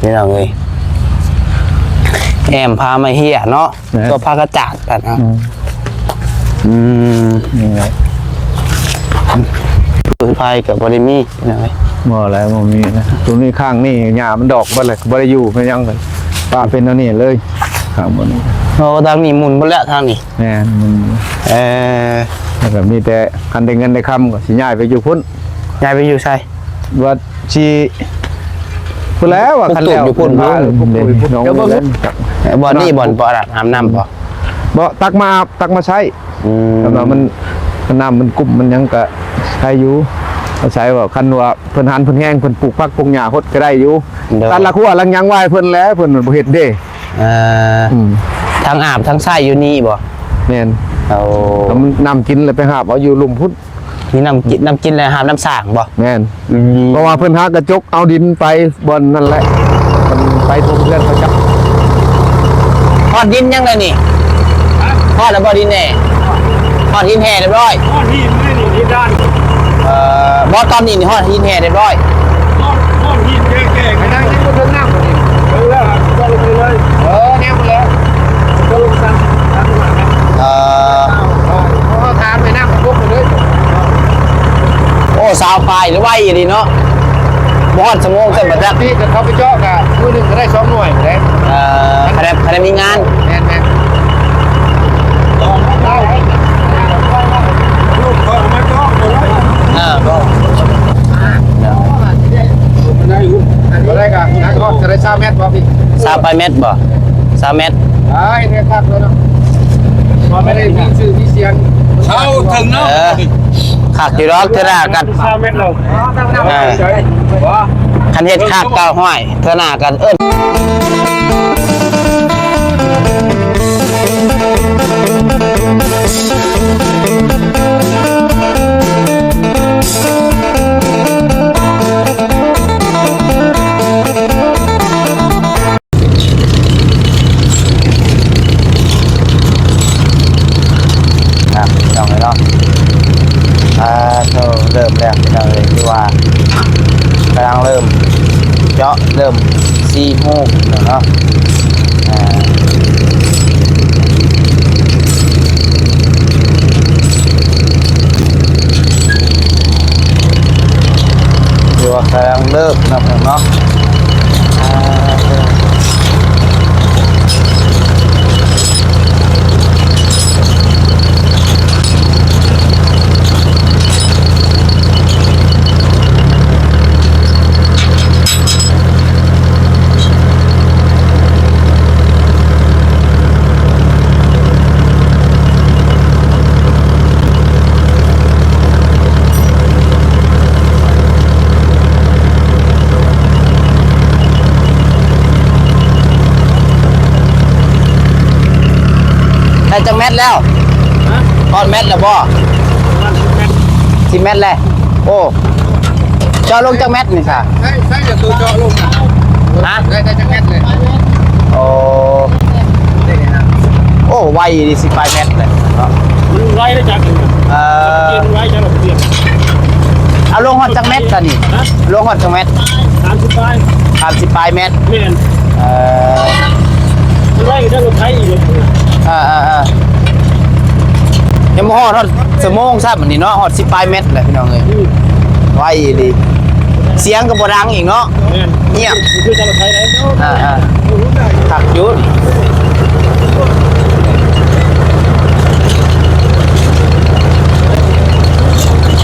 ພີ່ນ້ອງເອີຍ ແອ້ມພາມາເຮຍເນາະ ແມ່ນ ຕົວພາກະຈາດກັນເນາະ ອືມ ອືມ ນີ້ແຫຼະ ຟືນໄຟກໍບໍ່ໄດ້ມີພີ່ນ້ອງເອີຍ ບໍ່ແລ້ວ ບໍ່ມີນະ ຕົວນີ້ຂ້າງນີ້ຫຍ້າມັນດອກເບິດແລ້ວ ບໍ່ໄດ້ຢູ່ ເປັນຫຍັງ ປະເປັນອັນນີ້ເລີຍ ຂ້າງບົນ ໂອ້ ທາງນີ້ໝຸ່ນເບິດແລ້ວທາງນີ້ ແມ່ນ ໝຸ່ນ ເອີ ແລ້ວກໍມີແຕ່ຄັນໄດ້ເງິນໄດ້ຄຳກໍຊິຍ້າຍໄປຢູ່ພຸ້ນ ຍ້າຍໄປຢູ່ໃສ? ວ່າຊິ ພຸ້ນແຫຼະ ວ່າຄັນແລ້ວຢູ່ພຸ້ນ ເອີ ບໍ່ນີ້ບ່ອນ ບໍ່ອາບນ້ຳບໍ່? ບໍ່ ຕັກມາອາບ ຕັກມາໃຊ້ ອືມ ຄັນວ່າມັນ ຄັນນ້ຳມັນກຸ້ມມັນຫຍັງກະໃຊ້ຢູ່ ອາໄສວ່າຄັນວ່າເພິ່ນຫັນເພິ່ນແຮງ ເພິ່ນປູກຜັກປູກຫຍ້າຫົດກໍໄດ້ຢູ່ ໂດຍ ຕັດລະຂົວຫຼັງຫຍັງໄວ້ເພິ່ນແຫຼະ ເພິ່ນບໍ່ເຮັດເດ້ ເອີ ອືມ ທັງອາບທັງໃຊ້ຢູ່ນີ້ບໍ່? ແມ່ນ ໂອ້ ນ້ຳ ນ້ຳກິນແລ້ວໄປຫາບເອົາຢູ່ລຸ່ມພຸ້ນ ມີນ້ຳກິນ ນ້ຳກິນແລ້ວຫາບນ້ຳສ້າງບໍ່? ແມ່ນ ອືມ ເພາະວ່າເພິ່ນຫາກະຈົກເອົາດິນໄປບ່ອນນັ້ນແຫຼະ ມັນໄປຖ້ວມເຮືອນເຂົາເຈົ້າ ຮອດດິນຍັງແລ້ວນີ້? ຮະ? ຮອດແລ້ວບໍ່ດິນແຮ່? ຮອດຫີນແຮ່ຮຽບຮ້ອຍ? ຮອດຫີນແລ້ວນີ້ ດິນດ້ານ ເອີ ບໍ່ ຕອນນີ້ນີ້ຮອດຫີນແຮ່ຮຽບຮ້ອຍ? ຮອດ ຮອດຫີນແກ່ໆ ໄປນັ່ງຢູ່ເທິງນ້ຳ ເອີ ເອີ ແນວພຸ້ນແຫຼະ ເອີ ແນວພຸ້ນແຫຼະ ເອີ ເຮົາຖາມແມ່ນ້ຳບົກເລີຍ ໂອ້ ຊາວປາຍ ຫຼືໄວອີ່ຫຼີເນາະ ບໍ່ຮອດຊົ່ວໂມງຊ້ຳບໍ່ຈັກ ທີ່ເຂົາໄປເຈາະກະມື້ໜຶ່ງກໍໄດ້ສອງໜ່ວຍເດ້ ເອີ ຄັນ ຄັນມີງານ ແມ່ນໆ ລູກເຂົາເອົາມາເຈາະ ເອີ ບໍ່ໄດ້ກະນັກຮອດຈະໄດ້ຊາວແມັດບໍ່ພີ່? ຊາວປາຍແມັດບໍ່? ຊາວແມັດ ອ້າຍ ເຮັດຄັກເລີຍເນາະ ບໍ່ໄດ້ມີຊື່ມີສຽງ ເຊົາເຖິງເນາະ ເອີ ຄັກຢູ່ດອກ ເທື່ອໜ້າກັນ ຊາວແມັດເນາະ ເອີ ຄັນເຮັດຄັກກໍ ຫ້ວຍ ເທື່ອໜ້າກັນເອີ້ນ ອ່ະ ພີ່ນ້ອງເອີຍເນາະ ອ່າ ໂທ ເລີ່ມແລ້ວພີ່ນ້ອງເອີຍ ຄືວ່າກຳລັງເລີ່ມເຈາະ ເລີ່ມຊີ້ຮູເນາະ ອ່າ ຄືວ່າກຳລັງເລີ່ມເນາະ ພີ່ນ້ອງເນາະ ອ່າ ໄດ້ຈັກແມັດແລ້ວ? ຮະ? ຮອດແມັດແລ້ວບໍ່? ປະມານສິບແມັດ ສິບແມັດແລ້ວ ໂອ້ ເຈາະລົງຈັກແມັດນີ້ຊະ? ໃຊ້ ໃຊ້ແຕ່ຕົວເຈາະລົງນະ ຮະ? ໄດ້ ໄດ້ຈັກແມັດເລີຍ? ໂອ້ ໂອ້ ໄວອີ່ຫຼີ ສິບປາຍແມັດເລີຍເນາະ ມັນໄວໄດ້ຈັກນີ້ນະ ເອີ ມັນໄວຈັກລະ ເອົາລົງຮອດຈັກແມັດຕອນນີ້? ຮະ? ລົງຮອດຈັກແມັດ? ສາມສິບປາຍ ສາມສິບປາຍແມັດ ແມ່ນ ເອີ ມັນໄວກວ່າລົດໄຖອີກ ເອີໆໆ ຍັງບໍ່ຮອດ ຮອດຊົ່ວໂມງຊ້ຳອັນນີ້ເນາະ ຮອດສິບປາຍແມັດແລ້ວພີ່ນ້ອງເອີຍ ອືມ ໄວອີ່ຫຼີ ສຽງກໍບໍ່ດັງອີກເນາະ ແມ່ນ ງຽບ ຄືຈະມາໄທໄດ້ ອ່າໆ ຄັກຢູ່ນີ້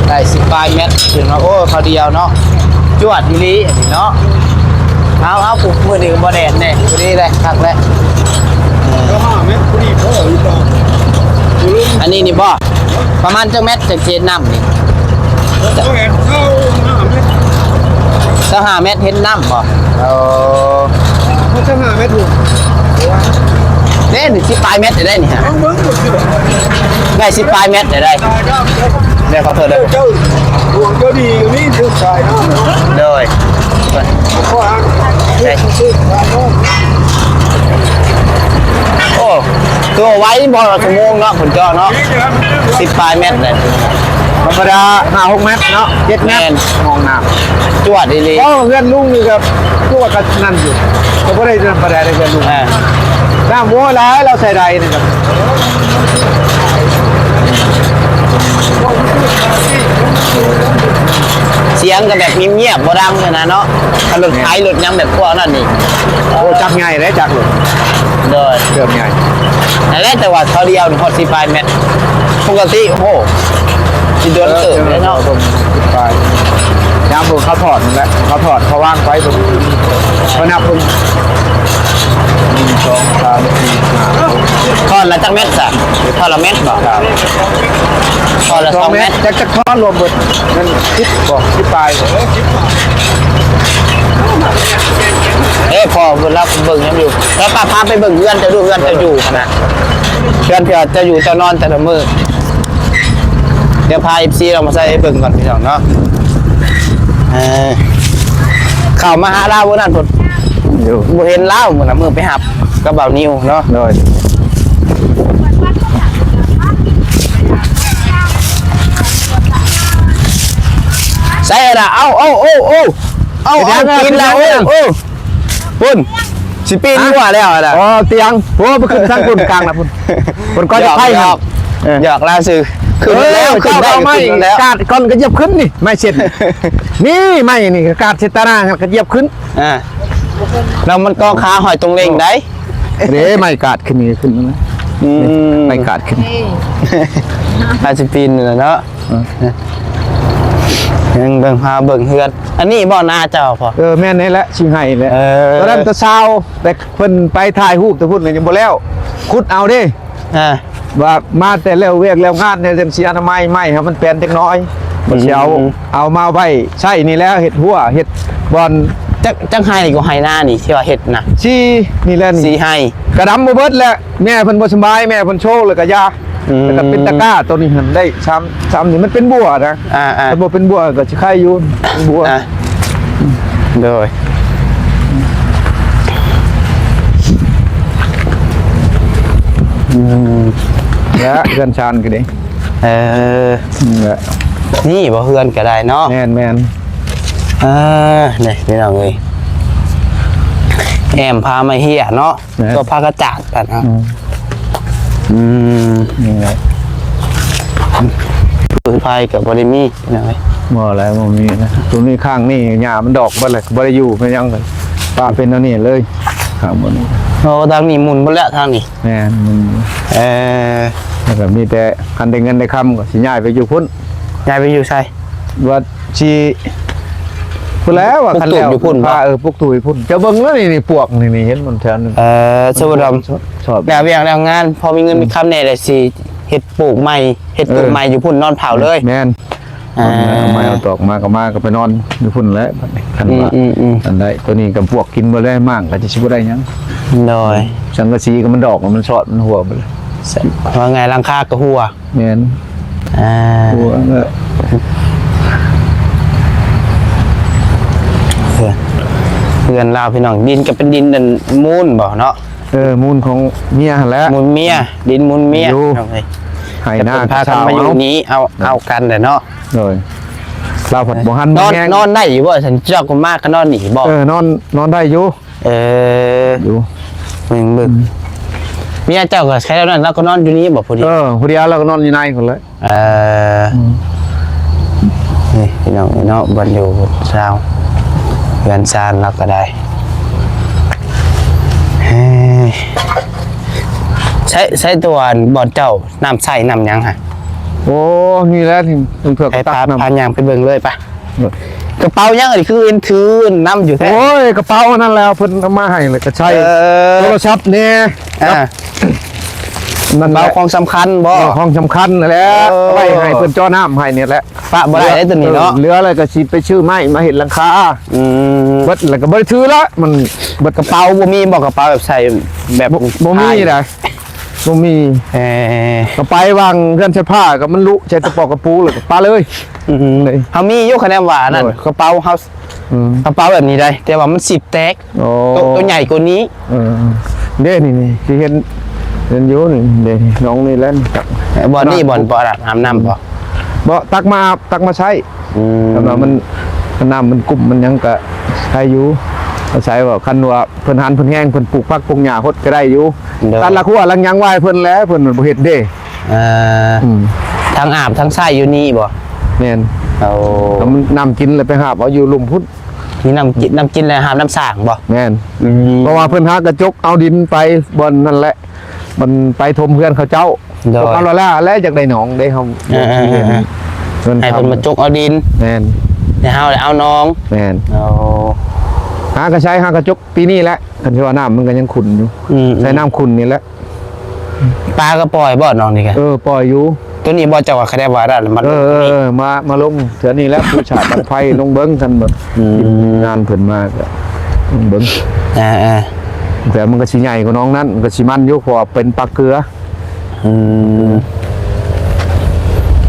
ໄດ້ສິບປາຍແມັດ ຖືວ່າ ໂອ້ ເຂົ້າດຽວເນາະ ຈວດອີ່ຫຼີອັນນີ້ເນາະ ເອົາໆ ປຸກມື້ນີ້ກໍບໍ່ແດດແນ່ ພໍດີເລີຍ ຄັກແລ້ວ ເຈົ້າຫ້າແມັດພໍດີພໍອີກ ອັນນີ້ນີ້ບໍ່? ປະມານຈັກແມັດ ຈັກເຈັດນ້ຳນີ້? ເຈົ້າແອນ ຊາວຫ້າແມັດ ຊາວຫ້າແມັດເຫັນນ້ຳບໍ່? ໂອ້ ມັນຊາວຫ້າແມັດພຸ້ນ ເດ້ ນີ້ສິບປາຍແມັດໄດ້ນີ້ຮະ ເບິ່ງເບິ່ງ ໄດ້ສິບປາຍແມັດໄດ້ ໄດ້ ຂໍໂທດເດີ ເຈົ້າ ເຈົ້າ ດວງເຈົ້າດີກໍມີ ຖືກສາຍເນາະ ໂດຍ ຂໍຫາ ໄດ້ ຖືກສາຍເນາະ ໂອ້ ຄືວ່າໄວບໍ່ ຊົ່ວໂມງເນາະ ເພິ່ນເຈາະເນາະ ສິບປາຍແມັດເລີຍ ທຳມະດາຫ້າຫົກແມັດເນາະ ເຈັດແມັດ ແມ່ນ ຫ້ອງນ້ຳ ຈວດອີ່ຫຼີ. ເອີ ເຮືອນລຸງນີ້ກໍ ຄືວ່າກໍນັ້ນຢູ່ ກໍບໍ່ໄດ້ທຳມະດາເດ້ເຮືອນລຸງ. ອ່າ ນ້ຳ ໂອ້ຍ ຫຼາຍ ລາວໃສ່ໄດນີ້ກໍ ສຽງກໍແບບງຽບໆ ບໍ່ດັງເລີຍນະເນາະ. ຄັນລົດໄຖ ອ່າ ລົດຫຍັງແບບພວກນັ້ນນີ້ ໂອ້ ຈັກໃຫຍ່ເດ້ ຈັກລົດ ໂດຍ ເຄື່ອງໃຫຍ່. ນັ້ນແຫຼະ ແຕ່ວ່າເທົ່າດຽວນີ້ຮອດສິບປາຍແມັດ ປົກກະຕິ ໂອ້ ຊິດົນເຕີບເດ້ເນາະ. ເອີ ສິບປາຍ ຍາມເບິ່ງເຂົາຖອດນັ້ນແຫຼະ ເຂົາຖອດ ເຂົາວາງໄປເບິ່ງ ເຂົານັບເບິ່ງ ໜຶ່ງ ສອງ ສາມ ສີ່ ຫ້າ ຫົກ ເຈັດ ຖອດລະຈັກແມັດຊະ? ຖອດລະແມັດບໍ່? ຖອດລະສອງແມັດ ຈັກ ຈັກຖອດລວມເບິດ ແມ່ນສິບບໍ່? ສິບປາຍ. ເອີ ພໍເວລາເບິ່ງຍັງຢູ່ ແລ້ວປ້າພາໄປເບິ່ງເຮືອນເຈົ້າດູ ເຮືອນເຈົ້າຢູ່ຫັ້ນນະ ເຮືອນທີ່ວ່າເຈົ້າຢູ່ເຈົ້ານອນແຕ່ລະມື້. ດຽວພາເອັຟຊີລອງມາໃສ່ໃຫ້ເບິ່ງກ່ອນພີ່ນ້ອງເນາະ. ເອີ ເຂົ້າມາຫາລາວມື້ນັ້ນພຸ້ນ ຢູ່ ບໍ່ເຫັນລາວມື້ນັ້ນ ມື້ໄປຮັບກັບບ່າວນິວເນາະ. ໂດຍ ໃສ່ລະ ເອົາ ເອົາ ເອົາ ເອົາ ເອົາ ເອົາ ປີນລະ ເອົາ ເອົາ ພຸ້ນ ຊິປີນຫົວແລ້ວລະ. ອໍ ຕຽງ ໂອ້ ໄປຂຶ້ນທາງພຸ້ນກາງລະພຸ້ນ ເພິ່ນກໍຈະໄປຫັ້ນ. ຫຍອກ ເອີ ຫຍອກລາວຊື່ ຂຶ້ນແລ້ວ ເອີ ຂຶ້ນໄດ້ ຂຶ້ນແລ້ວ ກາດກ່ອນກໍຢຽບຂຶ້ນນີ້ ໄມ້ເຊັດນີ້ ໄມ້ນີ້ກາດເຊັດຕາໜ້າກໍຢຽບຂຶ້ນ. ອ່າ ແລ້ວມັນກໍຄາຫອຍຕົງເລັງໄດ໋ ເດ້ ໄມ້ກາດຂຶ້ນນີ້ຂຶ້ນນະ. ອືມ ໄມ້ກາດຂຶ້ນ ອາດຊິປີນນີ້ແຫຼະເນາະ. ເອີ ຍັງເບິ່ງ ພາເບິ່ງເຮືອນ ອັນນີ້ບໍ່ນາເຈົ້າພໍ່? ເອີ ແມ່ນນີ້ແຫຼະ ຊິໃຫ້ແຫຼະ. ເອີ ຕອນນັ້ນຕາຊາວ ແຕ່ເພິ່ນໄປຖ່າຍຮູບແຕ່ພຸ້ນກໍຍັງບໍ່ແລ້ວ ຂຸດເອົາເດ້. ອ່າ ວ່າມາແຕ່ແລ້ວວຽກແລ້ວງານແລ້ວ ຈັ່ງຊິອະນາໄມ ໄມ້ໃຫ້ມັນແປນຈັກໜ້ອຍ ອືມ ວ່າຊິເອົາ ເອົາມາໄວ້ໃຊ້ນີ້ແຫຼະ ເຮັດຮົ້ວ ເຮັດບ່ອນ. ຈັກ ຈັກໄຮ່ກໍໄຮ່ນານີ້ທີ່ວ່າເຮັດນະ? ສີ່ ນີ້ແຫຼະ ສີ່ໄຮ່ ກະດຳບໍ່ເບິດແຫຼະ ແມ່ເພິ່ນບໍ່ສະບາຍ ແມ່ເພິ່ນໂຊກ ແລ້ວກະຢາ ອືມ ແລ້ວກະເປັນຕະກ້າໂຕນີ້ຫັ້ນ ໄດ້ສາມ ສາມນີ້ ມັນເປັນບົວນະ. ອ່າໆ ຄັນບໍ່ເປັນບົວກໍຊິໄຄຢູ່ ບົວ. ອ່າ ໂດຍ ອືມ ແລະເຮືອນຊານກໍດີ. ເອີ ນີ້ແຫຼະ ນີ້ບໍ່ ເຮືອນກໍໄດ້ເນາະ. ແມ່ນໆ ເອີ ນີ້ພີ່ນ້ອງເອີຍ ແອ້ມຜ້າໄມ້ເຫ້ຍເນາະ. ແມ່ນ ຕົວຜ້າກະຈາດກັນເນາະ. ອືມ ອືມ ນີ້ແຫຼະ ໄຟກໍບໍ່ໄດ້ມີ ພີ່ນ້ອງເອີຍ ບໍ່ແລ້ວ ບໍ່ມີນະ. ຕົວນີ້ຂ້າງນີ້ຫຍ້າມັນດອກເບິດແລ້ວ ບໍ່ໄດ້ຢູ່ໄປຫຍັງ ປະເປັນອັນນີ້ເລີຍ ຂ້າງບົນ. ໂອ້ ທາງນີ້ໝຸ່ນເບິດແລ້ວ ທາງນີ້. ແມ່ນ ໝຸ່ນ. ເອີ ແລ້ວກໍມີແຕ່ຄັນໄດ້ເງິນໄດ້ຄຳກໍຊິຍ້າຍໄປຢູ່ພຸ້ນ ຍ້າຍໄປຢູ່ໃສ? ວ່າຊິພຸ້ນແຫຼະ ວ່າຄັນແລ້ວ ປຸກຕູບຢູ່ພຸ້ນບໍ່? ເອີ ປຸກຕູບຢູ່ພຸ້ນ ເຈົ້າເບິ່ງແລ້ວນີ້ ນີ້ປວກນີ້ ນີ້ເຫັນມັນແຖວນັ້ນ. ເອີ ສົມມຸດວ່າ ຊອບ ແລ້ວວຽກແລ້ວງານ ພໍມີເງິນ ອືມ ມີຄຳແດ່ ແລ້ວຊິເຮັດປູກໃໝ່ ເຮັດ ເອີ ປູກໃໝ່ຢູ່ພຸ້ນ ນອນເຝົ້າເລີຍ. ແມ່ນ ອ່າ ເອົາໄມ້ເອົາຕອກມາກໍມາ ກໍໄປນອນຢູ່ພຸ້ນແຫຼະ ຄັນວ່າ ອືມ ອັນໃດ ຕົວນີ້ກໍປວກກິນເບິດແລ້ວ ມ້າງກໍຊິບໍ່ໄດ້ຫຍັງ. ໂດຍ ສັງກະສີກໍມັນດອກ ມັນຊອດ ມັນຮົ່ວເບິດແລ້ວ ວ່າໄງ ຫຼັງຄາກໍຮົ່ວ. ແມ່ນ ອ່າ ເຮືອນ ເຮືອນລາວພີ່ນ້ອງ ດິນກໍເປັນດິນອັນມູນບໍ່ເນາະ? ເອີ ມູນຂອງເມຍຫັ້ນແຫຼະ ມູນເມຍ ດິນມູນເມຍ ຢູ່ ພີ່ນ້ອງເອີຍ ໄຮ່ນາ ແຕ່ເພິ່ນພາກັນມາຢູ່ນີ້ ເອົາ ເອີ ເອົາກັນແຫຼະເນາະ. ໂດຍ ລາວພັດບໍ່ຫັນ ນອນ ບໍ່ແຮງ ນອນໄດ້ຢູ່ບໍ່? ຊັ້ນເຈົ້າກໍມາກໍນອນນີ້ບໍ່? ເອີ ນອນ ນອນໄດ້ຢູ່. ເອີ ຢູ່ ເບິ່ງ ເບິ່ງ ອືມ ເມຍເຈົ້າກໍໃຊ້ແລ້ວນັ້ນ ລາວກໍນອນຢູ່ນີ້ບໍ່? ພໍດີ ເອີ ພໍດີ ລາວກໍນອນຢູ່ໃນພຸ້ນແຫຼະ. ເອີ ອືມ ນີ້ພີ່ນ້ອງເນາະ ບ່ອນຢູ່ເຊົາ ເຮືອນຊານລາວກໍໄດ້. ເອີ ໃຊ້ ໃຊ້ຕົວບ່ອນເຈົ້າ ນ້ຳໃຊ້ນ້ຳຫຍັງຫະ? ໂອ້ ນີ້ແຫຼະ ເພື່ອ ໃຫ້ພາ ພາຍ່າງໄປເບິ່ງເລີຍປະ. ກະເປົາຫຍັງອັນນີ້ ຄືເຫັນຖືນຳຢູ່ແທ້? ໂອ້ຍ ກະເປົາອັນນັ້ນແຫຼະ ເພິ່ນເອົາມາໃຫ້ ແລ້ວກະໃສ່ ເອີ ໂທລະສັບແດ່ ອ່າ ກັບ ນັ້ນແຫຼະ ກະເປົາຂອງສຳຄັນບໍ່? ເອີ ຂອງສຳຄັນນັ້ນແຫຼະ ເອີ ເອົາໄວ້ໃຫ້ເພິ່ນເຈາະນ້ຳໃຫ້ນີ້ແຫຼະ ປະບໍ່ໄດ້ເດ້ຕົວນີ້ເນາະ. ເອີ ເຫຼືອແລ້ວກະຊິໄປຊື້ໄມ້ມາເຮັດຫຼັງຄາ ອືມ ເບິດແລ້ວກະບໍ່ໄດ້ຖືລະ ມັນເບິດ. ກະເປົາບໍ່ມີບໍ່? ກະເປົາແບບໃສ່ແບບ ບໍ່ ບໍ່ມີໃດ. ບໍ່ມີ ເອີ ກໍໄປວາງເຮືອນໃສ່ຜ້າ ກໍມັນລຸໃສ່ຕະປອກກະປູ ແລ້ວກໍປະເລີຍ. ອືມ ເຮົາມີຢູ່ ຄະແນນວ່ານັ້ນ ໂດຍ ກະເປົາເຮົາ ອືມ ກະເປົາແບບນີ້ໄດ໋ ແຕ່ວ່າມັນຊິບແຕກ. ໂອ້ ໂຕ ໂຕໃຫຍ່ກວ່ານີ້. ເອີ ເດ້ ນີ້ ນີ້ ທີ່ເຫັນ ເຫັນຢູ່ນີ້ ເດ້ ນ້ອງນີ້ແຫຼະ ບ່ອນນີ້ ບ່ອນ ບ່ອນອາບນ້ຳບໍ່? ບໍ່ ຕັກມາອາບ ຕັກມາໃຊ້. ອືມ ຄັນວ່າມັນ ຄັນນ້ຳມັນກຸ້ມມັນຫຍັງກະໃຊ້ຢູ່ ອາໄສວ່າ ຄັນວ່າເພິ່ນຫັນເພິ່ນແຮງ ເພິ່ນປູກຜັກປູກຫຍ້າຫົດກະໄດ້ຢູ່. ໂດຍ ຕັດລະຂົວຫຼັງຫຍັງໄວ້ເພິ່ນແຫຼະ ເພິ່ນບໍ່ເຮັດເດ້. ເອີ ອືມ ທັງອາບທັງໃຊ້ຢູ່ນີ້ບໍ່? ແມ່ນ. ໂອ້ ນ້ຳ ນ້ຳກິນແລ້ວໄປຫາບເອົາຢູ່ລຸ່ມພຸ້ນ. ມີນ້ຳກິນ ນ້ຳກິນແລ້ວຫາບນ້ຳສ້າງບໍ່? ແມ່ນ. ອືມ ເພາະວ່າເພິ່ນຫາກະຈົກເອົາດິນໄປບ່ອນນັ້ນແຫຼະ ມັນໄປຖົມເຮືອນເຂົາເຈົ້າ. ໂດຍ ພວກເຮົາລະລະແລ້ວຢາກໄດ້ໜອງເດ້ ເຮົາ ເອີ ເອີ ເອີ ເອີ ເງິນ ໃຫ້ເພິ່ນມາຈົກເອົາດິນ. ແມ່ນ ແຕ່ເຮົາລະເອົາໜອງ. ແມ່ນ. ໂອ້ ຫາກະໃຊ້ ຫາກະຈົກປີນີ້ແຫຼະ ຄັນຊິວ່ານ້ຳມັນກະຍັງຂຸ້ນຢູ່. ອືມ ໃຊ້ນ້ຳຂຸ້ນນີ້ແຫຼະ. ປາກະປ່ອຍບໍ່ໜອງນີ້ກະ? ເອີ ປ່ອຍຢູ່. ໂຕນີ້ບໍ່ ເຈົ້າວ່າຂະແນນວ່ານັ້ນ ມາ ເອີ ເອີ ເອີ ມາ ມາລົງເທື່ອນີ້ແຫຼະ ປູສາດບັ້ງໄຟລົງເບິ່ງ ຄັນແບບ ອືມ ທີມງານເພິ່ນມາກະເບິ່ງ. ເອີ ເອີ ແຕ່ມັນກະຊິໃຫຍ່ກວ່າໜອງນັ້ນ ມັນກະຊິມັນຢູ່ ເພາະວ່າເປັນປາເກືອ. ອືມ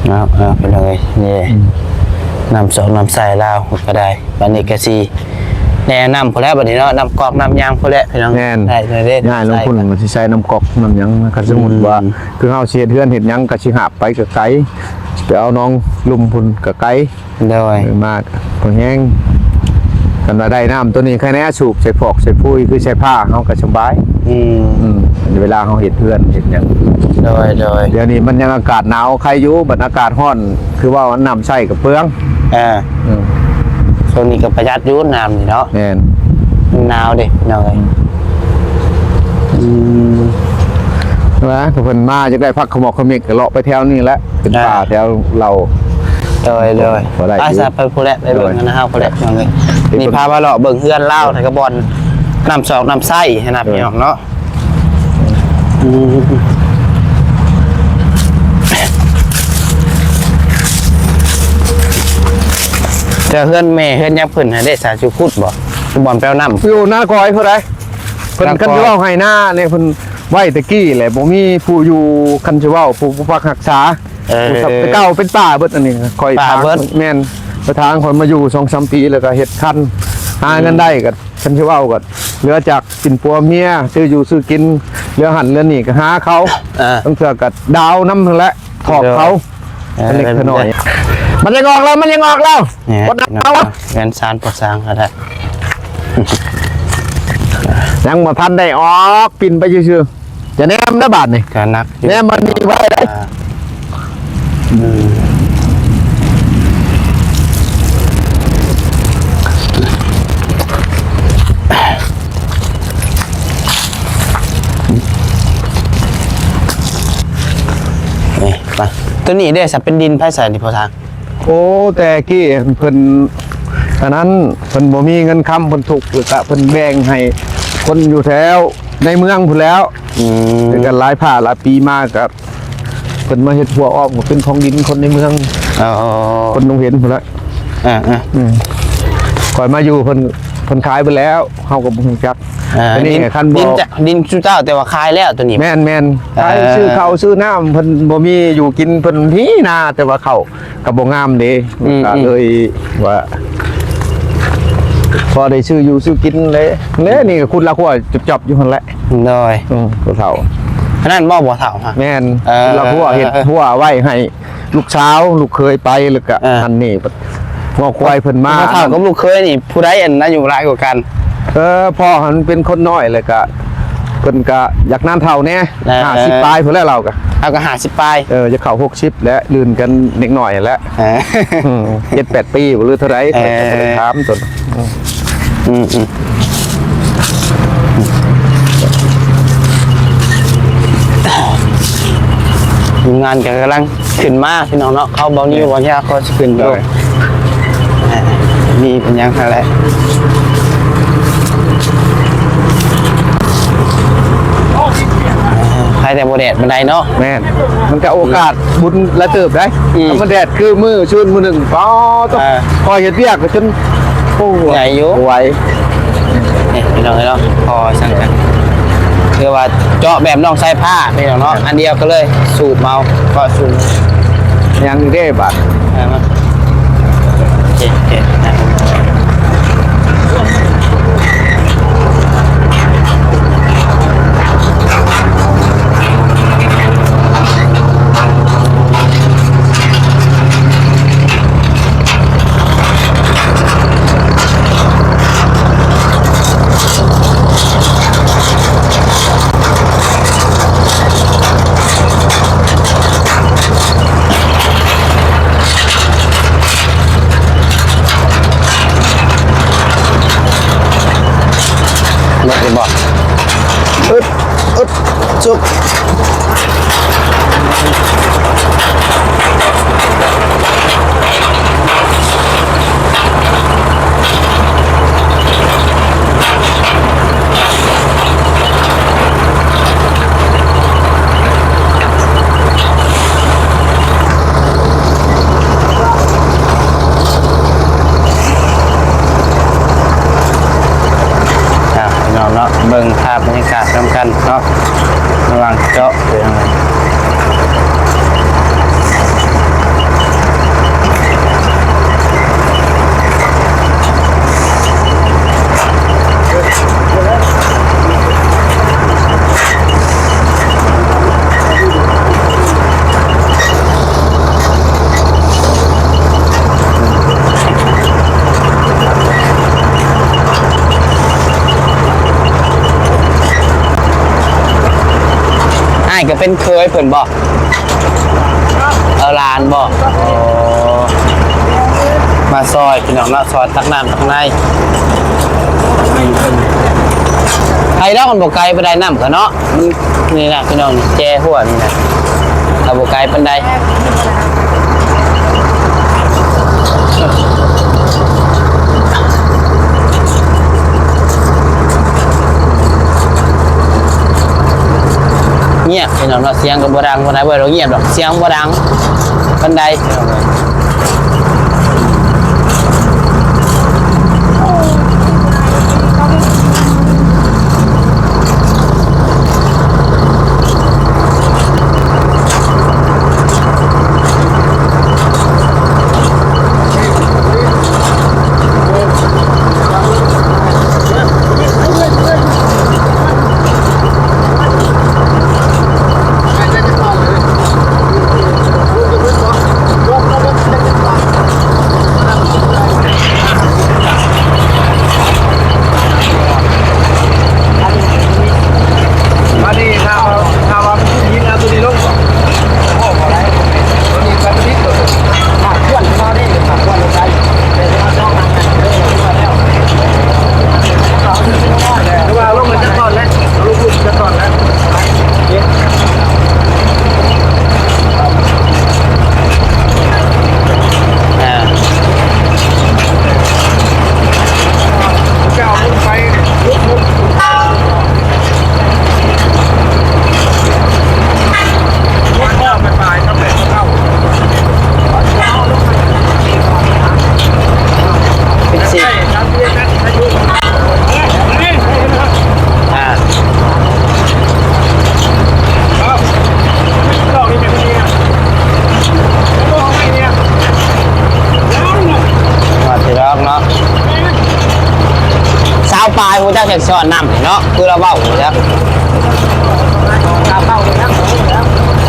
ເອົາ ເອົາ ພີ່ນ້ອງເອີຍ ນີ້ ອືມ ນ້ຳສອກນ້ຳໃຊ້ລາວກະໄດ້. ບາດນີ້ກະຊິແນະນຳພຸ້ນແຫຼະ ບາດນີ້ເນາະ ນ້ຳກອກນ້ຳຫຍັງພຸ້ນແຫຼະພີ່ນ້ອງ. ແມ່ນ ໄດ້ເລີຍເດ້ ຍ້າຍລົງພຸ້ນກະຊິໃສ່ນ້ຳກອກນ້ຳຫຍັງ ຄັນສົມມຸດວ່າ ອືມ ຄືເຮົາຊິເຮັດເຮືອນເຮັດຫຍັງກະຊິຫາບໄປກະໄກ ຊິໄປເອົາໜອງລຸ່ມພຸ້ນກະໄກ. ໂດຍ ເອີ ມາກະພໍແຮງ ຄັນວ່າໄດ້ນ້ຳໂຕນີ້ ໃຄແນ່ ສູບໃສ່ຟອກໃສ່ຟຸຍ ຄືໃສ່ຜ້າ ເຮົາກະສະບາຍ. ອືມ ອືມ ເວລາເຮົາເຮັດເຮືອນເຮັດຫຍັງ. ໂດຍ ໂດຍ ດຽວນີ້ມັນຍັງອາກາດໜາວໄຄຢູ່ ບັດອາກາດຮ້ອນ ຄືວ່ານ້ຳໃຊ້ກະເປືອງ. ເອີ ອືມ ຊ່ວງນີ້ກະປະຢັດຢູ່ນ້ຳນີ້ເນາະ. ແມ່ນ ມັນໜາວເດ້ພີ່ນ້ອງເອີຍ. ອືມ ວ່າເພິ່ນມາຢາກໄດ້ຜັກຂະໝອກຂະເໝັກ ກະເລາະໄປແຖວນີ້ແຫຼະ ເປັນປ່າແຖວເຫຼົ່າ. ໂດຍ ໂດຍ ໄປພຸ້ນແຫຼະ ໄປເບິ່ງນຳເຮົາພຸ້ນແຫຼະພີ່ນ້ອງເອີຍ. ນີ້ພາມາເລາະເບິ່ງເຮືອນລາວ ແລ້ວກະບ່ອນນ້ຳສອກນ້ຳໃຊ້ຫັ້ນນະ ໂດຍ ພີ່ນ້ອງເນາະ. ອືມ ແຕ່ເຮືອນແມ່ເຮືອນຫຍັງເພິ່ນຫັ້ນເດ້ ສາຈຸພຸດບໍ່ ບ່ອນແປວນ້ຳ ຢູ່ນາກອຍພຸ້ນໃດ. ເພິ່ນ ນາກອຍ ຄັນຊິເວົ້າໄຮ່ນານີ້ ເພິ່ນໄວ້ແຕ່ກີ້ແຫຼະ ບໍ່ມີຜູ້ຢູ່ ຄັນຊິເວົ້າ ຜູ້ປົກປັກຮັກສາ. ເອີ ແຕ່ເກົ່າເປັນປ່າເບິດ ອັນນີ້ຂ້ອຍ ປ່າເບິດ. ແມ່ນ ໄປທາງຂ້ອຍມາຢູ່ສອງສາມປີ ແລ້ວກະເຮັດຄັນ ຫາເງິນໄດ້ກະ ຄັນຊິເວົ້າກະເຫຼືອຈາກກິນປົວເມຍ ຊື້ຢູ່ຊື້ກິນ ເຫຼືອຫັ້ນເຫຼືອນີ້ກະຫາເຂົາ. ເອີ ບາງເທື່ອກະດາວນຳຫັ້ນແຫຼະ ຖອກເຂົາ. ເອີ ເລັກນ້ອຍ ມັນຍັງອອກແລ້ວ ມັນຍັງອອກແລ້ວ. ເຮືອນຊານກໍ່ສ້າງກະໄດ້ ຍັງບໍ່ທັນໄດ້ອອກ ປິ່ນໄປຊື່ໆ. ຈະແນມເດີບາດນີ້ ກະໜັກຢູ່ ແນມມັນມີໄວ້ເດ້. ອືມ ນີ້ ໄປ ໂຕນີ້ເດ້ ສະເປັນດິນໃຜໃສ່ນີ້ພໍ່ຊ່າງ? ໂອ້ ແຕ່ກີ້ເພິ່ນ ອັນນັ້ນ ເພິ່ນບໍ່ມີເງິນຄຳ ເພິ່ນທຸກ ແລ້ວກະເພິ່ນແບ່ງໃຫ້ຄົນຢູ່ແຖວໃນເມືອງພຸ້ນແລ້ວ. ອືມ ແລ້ວກະຫຼາຍພາກຫຼາຍປີມາກະ ເພິ່ນມາເຮັດຮົ້ວອ້ອມ ກະເປັນຂອງດິນຄົນໃນເມືອງ. ອໍ ຄົນດົງເຫັນພຸ້ນແຫຼະ. ເອີ ເອີ ອືມ ຂ້ອຍມາຢູ່ເພິ່ນ ເພິ່ນຂາຍເບິດແລ້ວ ເຮົາກະບໍ່ຮູ້ຈັກ. ເອີ ອັນນີ້ ດິນ ຄັນບໍ່ ດິນຈະ ດິນຊຸມເຈົ້າ ແຕ່ວ່າຂາຍແລ້ວໂຕນີ້. ແມ່ນໆ ເອີ ຂາຍ ຊື້ເຂົ້າຊື້ນ້ຳ ເພິ່ນບໍ່ມີຢູ່ກິນ ເພິ່ນມີນາ ແຕ່ວ່າເຂົ້າ ກະບໍ່ງາມເດ້. ອືມ ກະເລີຍວ່າ ພໍໄດ້ຊື້ຢູ່ຊື້ກິນເດ້ ແລະນີ້ກະຂຸດລະຂົວຈອບໆຢູ່ຫັ້ນແຫຼະ. ໂດຍ ອືມ ຜູ້ເຖົ້າ ອັນນັ້ນບໍ່ ບໍ່ເຖົ້າຫະ? ແມ່ນ ເອີ ຂຸດລະຂົວ ເຮັດຮົ້ວໄວ້ໃຫ້ລູກສາວລູກເຂີຍໄປ ແລ້ວກະ ເອີ ອັນນີ້ງົວຄວາຍເພິ່ນມາ. ຜູ້ເຖົ້າກັບລູກເຂີຍນີ້ ຜູ້ໃດອັນອາຍຸຫຼາຍກວ່າກັນ? ເອີ ພໍ່ຫັ້ນເປັນຄົນນ້ອຍ ແລ້ວກະ ເພິ່ນກະຢາກນານເຖົ້າແດ່ ເອີ ຫ້າສິບປາຍພຸ້ນແຫຼະ ລາວກະ ລາວກະຫ້າສິບປາຍ ເອີ ຈະເຂົ້າຫົກສິບແລ້ວ ລື່ນກັນເດັກນ້ອຍຫັ້ນແຫຼະ. ເອີ ອືມ ເຈັດແປດປີບໍ່ ຫຼືເທົ່າໃດ ເອີ ຂ້ອຍກະບໍ່ໄດ້ຖາມຕົນ. ອືມ ອືມ ອືມ ທີມງານກະກຳລັງຂຶ້ນມາພີ່ນ້ອງເນາະ ເຂົາເບົານິວ ໂດຍ ເບົາຍາກ ເຂົາຊິຂຶ້ນຢູ່. ໂດຍ ເອີ ມີເປັນຫຍັງຫັ້ນແຫຼະ ໃຄແຕ່ບໍ່ແດດປານໃດເນາະ. ແມ່ນ ມັນກະໂອກາດບຸນຫຼາຍເຕີບໄດ໋. ອືມ ມັນແດດຄືມື້ຊືນມື້ໜຶ່ງ ປ້າໂທ້ ເອີ ຂ້ອຍເຮັດວຽກກະຈົນ ໂອ້ ໃຫຍ່ຢູ່ ບໍ່ໄຫວ. ນີ້ພີ່ນ້ອງເອີຍເນາະ ພໍຊ່າງກັນ ຄືວ່າເຈາະແບບນ້ອງສາຍຟ້າພີ່ນ້ອງເນາະ ອັນດຽວກະເລີຍສູບເອົາ ເຈາະສູບ. ຍັງເດ້ບາດ ເອີ ມາ ໂອເຄ ໂອເຄ ນະ. ເຫັນບໍ່? ອຶບ ອຶບ ຈຸບ. ອ່າ ພີ່ນ້ອງເນາະ ເບິ່ງພາບບັນຍາກາດນຳກັນເນາະ ລະຫວ່າງເຈາະ ເປັນຈັ່ງໃດ? ອ້າຍກໍເປັນເຄີຍເພິ່ນບໍ່? ເອີ ຫຼານບໍ່? ອໍ ມາຊ່ອຍພີ່ນ້ອງເນາະ ຊ່ອຍຕັກນ້ຳຕັກໃນ. ໄປແລ້ວມັນບໍ່ໄກປານໃດ ນ້ຳກະເນາະ ມັນ ນີ້ນະພີ່ນ້ອງ ແຈຫົວນີ້ນະ ກໍບໍ່ໄກປານໃດ. ງຽບພີ່ນ້ອງເນາະ ສຽງກໍບໍ່ດັງປານໃດ ບໍ່ໄດ້ງຽບດອກ ສຽງບໍ່ດັງປານໃດ. ວ່າຊິດອກເນາະ ຊາວປາຍ ຮູ້ຈັກຈັກຊ້ອນນ້ຳເນາະ ຄືລາວເວົ້າຢູ່ແລ້ວ.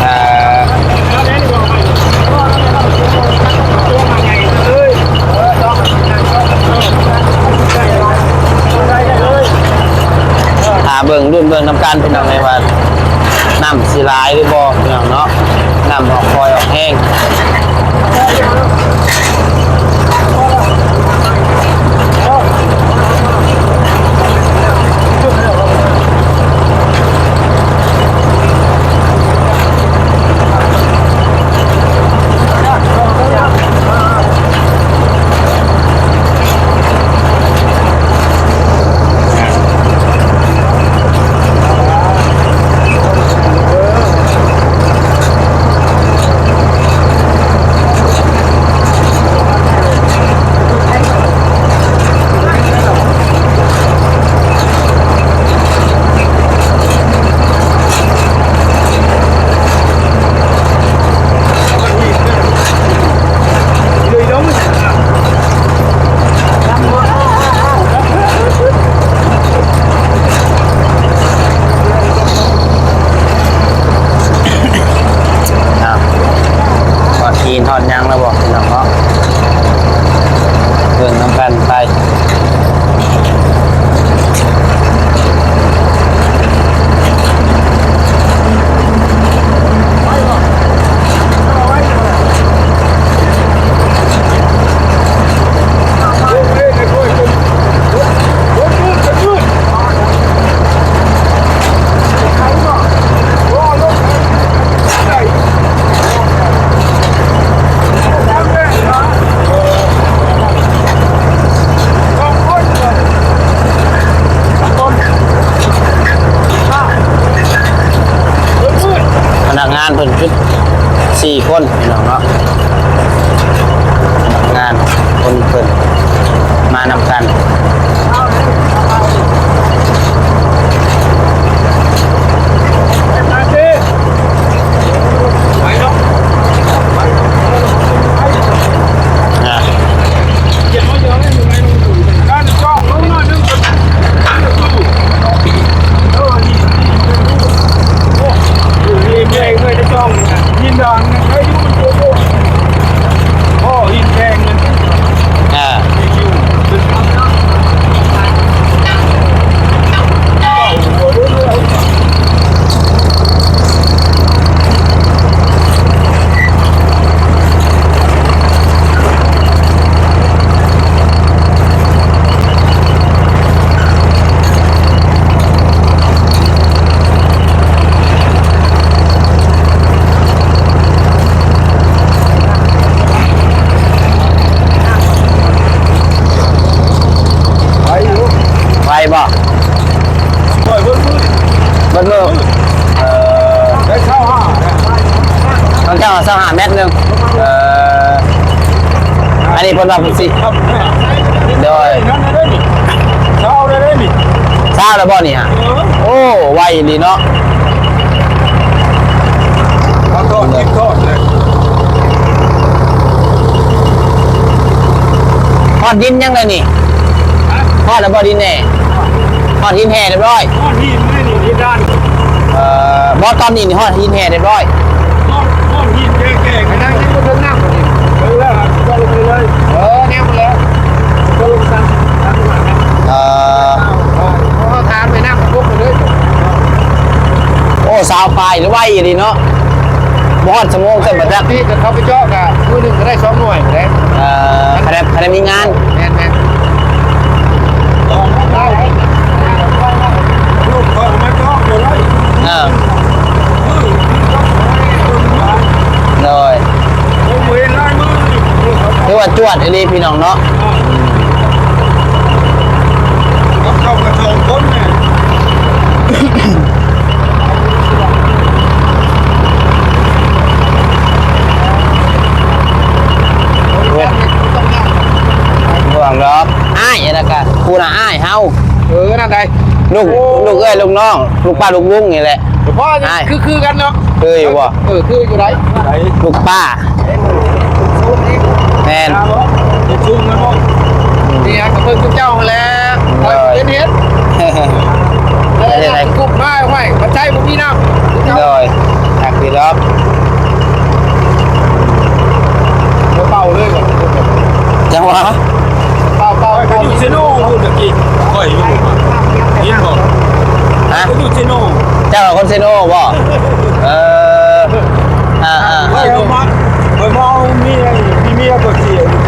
ເອີ ຖ້າເບິ່ງ ລຸ້ນເບິ່ງນຳກັນ ພີ່ນ້ອງເອີຍ ວ່ານ້ຳຊິຫຼາຍຫຼືບໍ່ ພີ່ນ້ອງເນາະ. ນ້ຳອອກຄ່ອຍອອກແຮງ. ອ່າ ຄົນພີ່ນ້ອງເນາະ ພະນັກງານຄົນເພິ່ນມານຳກັນ. ໄວຢູ່ ໄວບໍ່? ເບິດມື້ ເອີ ໄດ້ຊາວຫ້າ ຕ້ອງເຈົ້າຊາວຫ້າແມັດໜຶ່ງ. ເອີ ອັນນີ້ເພິ່ນວ່າເພິ່ນຊິ ໂດຍ ຊາວໄດ້ນີ້ ຊາວແລ້ວບໍ່ນີ້ຮະ? ເອີ ໂອ້ ໄວອີ່ຫຼີເນາະ. ຮອດດິນຍັງໄດ໋ນີ້? ຮະ? ຮອດແລ້ວບໍ່ດິນແຫ່? ຮອດຫີນແຫ່ຮຽບຮ້ອຍ? ຮອດຫີນແລ້ວນີ້ ດິນດ້ານ. ເອີ ບໍ່ ຕອນນີ້ນີ້ຮອດຫີນແຫ່ຮຽບຮ້ອຍ? ຮອດ ຮອດຫີນແກ່ໆ ໄປນັ່ງຢູ່ເທິງນ້ຳນີ້. ເອີ ເຈົ້າລົງໄປເລີຍ. ເອີ ແນວໄປແລ້ວ ເຈົ້າລົງໄປ. ເອີ ເຮົາຖາມໄປນຳ ໂອ້ ຊາວປາຍ ຫຼືໄວອີ່ຫຼີເນາະ. ບໍ່ຮອດຊົ່ວໂມງຊ້ຳ ປະຈັກ ທີ່ເຂົາໄປເຈາະກະມື້ໜຶ່ງກະໄດ້ສອງໜ່ວຍພຸ້ນແຫຼະ. ເອີ ຄັນໄດ້ ຄັນໄດ້ມີງານ. ແມ່ນໆ ລູກຂ້ອຍມາເຈາະບໍ່ໄດ້. ເອີ ໂດຍ ຖືວ່າຈວດອີ່ຫຼີພີ່ນ້ອງເນາະ. ກັບເຂົາກະສອງຄົນແຫຼະ. ບໍ່ຫວັງດອກ ອ້າຍ ອັນນັ້ນກະ ຜູ້ນະອ້າຍເຮົາ. ເອີ ນັ້ນໃດ໋ ລູກ ໂອ້ ລູກເອື້ອຍລູກນ້ອງ ລູກປ້າລູກລຸງນີ້ແຫຼະ. ພໍ່ ອ້າຍ ຄື ຄືກັນເນາະ. ຄືຢູ່ບໍ່? ເອີ ຄືຢູ່ໃດ໋ ລູກປ້າ. ແມ່ນ ສູງແມ່ນບໍ່? ນີ້ກະເບິ່ງເຈົ້າຫັ້ນແຫຼະ ເຮັດ ເຮັດ ເຮັດ ເຮັດ ກຸບມາໄວ້ ມັນໃຊ້ບໍ່ມີນ້ຳ. ໂດຍ ຄັກດີດອກ. ບໍ່ເປົ່າເລີຍບໍ່? ຈັ່ງຫວະ ເປົ່າ ເປົ່າ ເປົ່າ. ຢູ່ເຊໂນພຸ້ນຕະກີ້ ຂ້ອຍຢູ່ ຍິນບໍ່? ຮະ? ຢູ່ເຊໂນ. ເຈົ້າຄົນເຊໂນບໍ່? ເອີ ອ່າໆ ຂ້ອຍມາ ຂ້ອຍມາເອົາເມຍ ມີເມຍກໍເສຍຢູ່.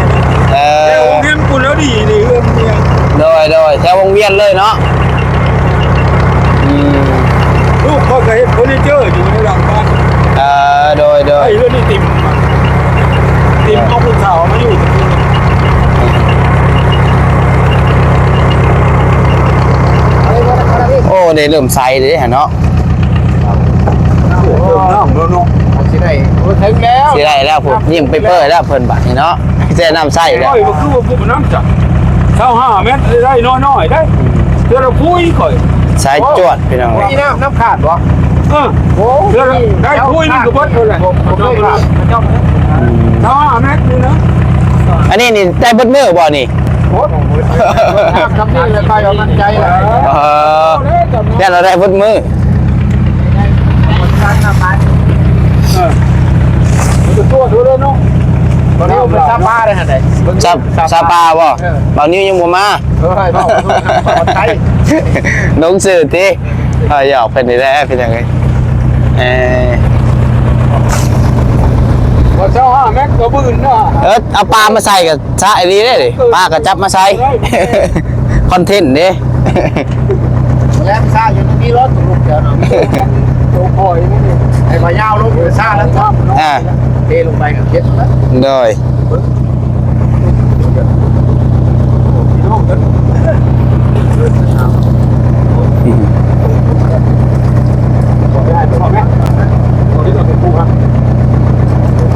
ເອີ ແຕ່ໂຮງແຮມກຸນລະດີນີ້ ເຮືອນເມຍ. ໂດຍ ໂດຍ ແຖວວົງວຽນເລີຍເນາະ. ອືມ ລູກຂ້ອຍກະເຮັດເຟີນີເຈີຢູ່ໃນຫຼັງບ້ານ. ເອີ ໂດຍ ໂດຍ ເຮືອນນີ້ຕິ່ມ ຕິ່ມເອົາຜູ້ສາວມາຢູ່. ໂອ້ ໄດ້ເລີ່ມໃສ່ເດ້ຫັ້ນເນາະ. ເລີ່ມນ້ຳແລ້ວເນາະ. ຊິໄດ້ ເຖິງແລ້ວ ຊິໄດ້ແລ້ວພຸ້ນ ຍິ້ມເປີຍໆແລ້ວເພິ່ນບາດນີ້ເນາະ. ແຊ່ນ້ຳໃຊ້ແລ້ວ. ໂອ້ຍ ບໍ່ຄືວ່າບໍ່ນ້ຳຈ້ະ ຊາວຫ້າແມັດໄດ້ນ້ອຍໆໄດ໋. ເທື່ອລະພຸ້ຍຂ້ອຍ ສາຍຈວດພີ່ນ້ອງ. ມີນ້ຳ ນ້ຳຂາດບໍ່? ເອີ ໂອ້ ເທື່ອລະໄດ້ພຸ້ຍໜຶ່ງກະເບິດເລີຍແຫຼະ. ຊາວຫ້າແມັດນີ້ນະ. ອັນນີ້ນີ້ໄດ້ເບິດມື້ບໍ່ນີ້? ໂອ້ ທຳນີ້ແຫຼະ ຂ້ອຍວ່າໝັ້ນໃຈແຫຼະ. ເອີ ແລ້ວເຮົາໄດ້ເບິດມື້. ເອີ ໄປຕົວະດູເລີຍເນາະ. ຕອນນີ້ເປັນຊາວປ່າເດ້ຫັ້ນໃດ໋. ຊາວ ຊາວປ່າບໍ່? ເອີ ບ່າວນິວຍັງບໍ່ມາ. ເອີ ເວົ້າໄທ ລົງຊື່ຕິ. ເອີ ຫຍອກເພິ່ນນີ້ແຫຼະພີ່ນ້ອງເອີຍ. ເອີ ບໍ່ຊາວຫ້າແມັດກະບືນເນາະ. ເອີ ເອົາປາມາໃສ່ກະຊະອີ່ຫຼີເດ້ ເອີ ປາກະຈັບມາໃສ່. ຄອນເທັນເດ້. ແລ້ວຊະຢູ່ນີ້ລົດ ໂຕຄອຍນີ້ ໃຫ້ມາຍາວລົງ ຊະແລ້ວ ອ່າ ເທລົງໄປກະເກັບ. ໂດຍ. ອືມ. ຂໍໄດ້ ຂໍໄດ້ ຂໍໄດ້ ຂໍໄດ້ ຂໍໄດ້ ຂໍໄດ້ ຂໍໄດ້ ຂໍໄດ້.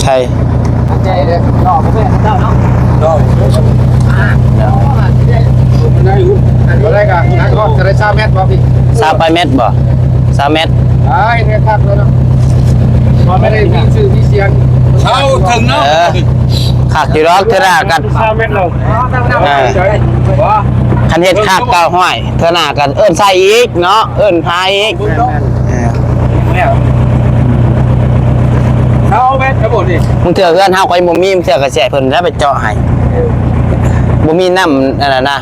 ໃຊ່ ໃຫຍ່ເດ້ ດອກບໍ່ແມ່ນເຈົ້າເນາະ ດອກ ອ່າ ບໍ່ໄດ້ຢູ່ ບໍ່ໄດ້ກະນັກອອກຈະໄດ້ຊາວແມັດບໍ່ພີ່? ຊາວປາຍແມັດບໍ່? ຊາວແມັດ ອ່າ ເຮັດໃຫ້ຄັກເລີຍເນາະ ບໍ່ໄດ້ມີຊື່ມີສຽງ ຊາວເຖິງເນາະ ເອີ ຄັກຢູ່ດອກ ເທື່ອໜ້າກັນ ຊາວແມັດເນາະ ອ່າ ຄັນເຮັດຄັກກໍ ຫ້ວຍ ເທື່ອໜ້າກໍເອີ້ນໃສ່ອີກເນາະ ເອີ້ນພາອີກ ແມ່ນໆ ເອີ ແລ້ວ ເອົາແມ່ນກະບໍ່ນີ້ ບາງເທື່ອເຮືອນເຮົາກໍຍັງບໍ່ມີ ບາງເທື່ອກໍຊິໃຫ້ເພິ່ນໄດ້ໄປເຈາະໃຫ້ ບໍ່ມີນ້ຳອັນນັ້ນນະ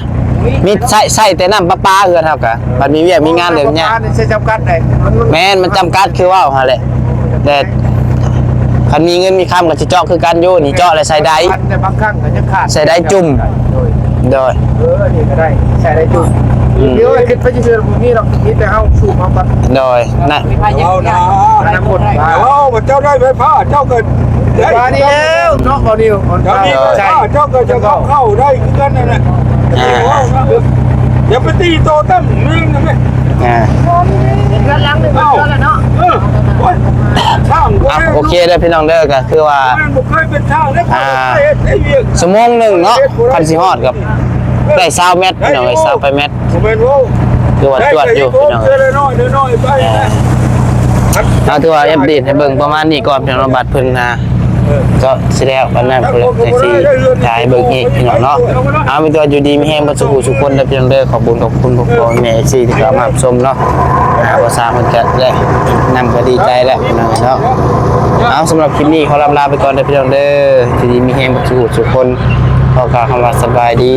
ມີໃຊ້ ໃຊ້ແຕ່ນ້ຳປະປາເຮືອນເຮົາກະ ບັດມີວຽກມີງານແລ້ວຍາກ ໃຊ້ຈຳກັດໄດ໋ ແມ່ນ ມັນຈຳກັດຄືເວົ້າຫັ້ນແຫຼະ ແຕ່ຄັນມີເງິນມີຄຳກໍຊິເຈາະຄືກັນຢູ່ ນີ້ເຈາະແລ້ວໃສ່ໄດ ແຕ່ບາງຄັ້ງກໍຍັງຂາດ ໃສ່ໄດຈຸ່ມ ໂດຍ ໂດຍ ເອີ ອັນນີ້ກໍໄດ້ ໃສ່ໄດ້ຢູ່ ອືມ ດຽວຂຶ້ນໄປຊື່ໆ ບໍ່ມີດອກ ມີແຕ່ເຮົາສູບເອົາກ່ອນ ໂດຍ ນະ ເອົານະ ອະນາຄົດ ເອົາ ເຈົ້າໄດ້ໄຟຟ້າ ເຈົ້າກໍໄດ້ ວ່ານີ້ແລ້ວເນາະ ບໍ່ນິວ ເຈົ້າມີໄຟຟ້າ ເຈົ້າກໍຈະເຂົ້າ ເຂົ້າໄດ້ຄືກັນນັ້ນແຫຼະ ອ່າ ຢ່າໄປຕີໂຕຕັ້ງເມືອງນະແມ່ ອ່າ ເຮືອນຫຼັງໜຶ່ງ ເອີ ເຮືອນແລ້ວເນາະ ເອີ ໂອ້ຍ ຊ່າງ ອ່ະ ໂອເຄເດີພີ່ນ້ອງເດີ ກໍຄືວ່າ ບໍ່ເຄີຍເປັນຊ່າງເລີຍ ອ່າ ເຮັດໄດ້ວຽກ ຊົ່ວໂມງໜຶ່ງເນາະ ຄັນຊິຮອດກໍໄດ້ຊາວແມັດ ພີ່ນ້ອງເອີຍ ຊາວປາຍແມັດ ບໍ່ແມ່ນເວົ້າ ຄືວ່າຈວດຢູ່ພີ່ນ້ອງເອີຍ ເທື່ອລະໜ້ອຍ ເທື່ອລະໜ້ອຍໄປນະ ເອົາ ຖືວ່າອັບເດດໃຫ້ເບິ່ງປະມານນີ້ກ່ອນ ພີ່ນ້ອງ ບັດເພິ່ນ ອ່າ ເອີ ກໍຊິແລ້ວປານນັ້ນພຸ້ນແຫຼະ ຈັ່ງຊິຖ່າຍໃຫ້ເບິ່ງອີກ ພີ່ນ້ອງເນາະ ເອົາ ມີແຕ່ວ່າຢູ່ດີມີແຮງເບິດສູ່ຜູ້ສູ່ຄົນເດີ ພີ່ນ້ອງເດີ ຂອບຄຸນ ຂອບຄຸນພໍ່ແມ່ເອັຟຊີທີ່ເຂົ້າມາຮັບຊົມເນາະ ອ່າ ພາສາເພິ່ນກະໄດ້ນຳ ກະດີໃຈແລ້ວພີ່ນ້ອງເນາະ ເອົາ ສຳລັບຄລິບນີ້ຂໍລຳລາໄປກ່ອນເດີພີ່ນ້ອງເດີ ຢູ່ດີມີແຮງເບິດສູ່ຜູ້ສູ່ຄົນ ຂໍກ່າວຄຳວ່າສະບາຍດີ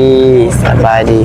ສະບາຍດີ.